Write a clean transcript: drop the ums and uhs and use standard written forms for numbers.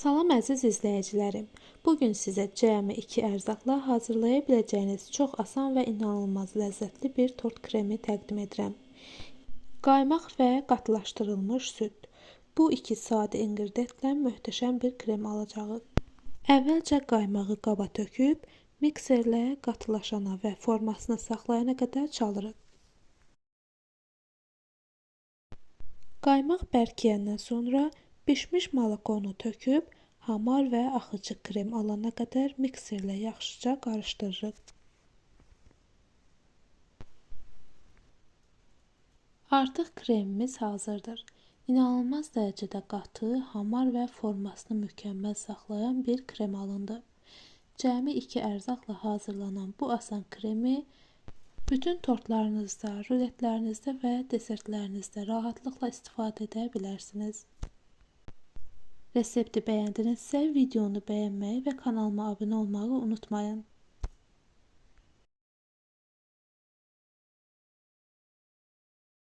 Salam əziz izləyicilərim. Bugün sizə cəmi 2 ərzaqla hazırlaya biləcəyiniz çox asan və inanılmaz ləzzətli bir tort kremi təqdim edirəm. Qaymaq və qatılaşdırılmış süd. Bu iki sadə inqrediyentlə möhtəşəm bir krem alacağıq. Əvvəlcə qaymağı qaba töküb, mikserlə qatılaşana və formasını saxlayana qədər çalırıq. Qaymaq bərkiyəndən sonra bişmiş molokonu töküb, hamar və axıcı krem alana qədər mikserlə yaxşıca qarışdırırıq. Artıq kremimiz hazırdır. İnanılmaz dərəcədə qatı, hamar və formasını mükəmməl saxlayan bir krem alındı. Cəmi 2 ərzaqla hazırlanan bu asan kremi bütün tortlarınızda, ruletlərinizdə və desertlərinizdə rahatlıqla istifadə edə bilərsiniz. Resepti bəyəndinizsə videonu bəyənməyi və kanalıma abunə olmağı unutmayın.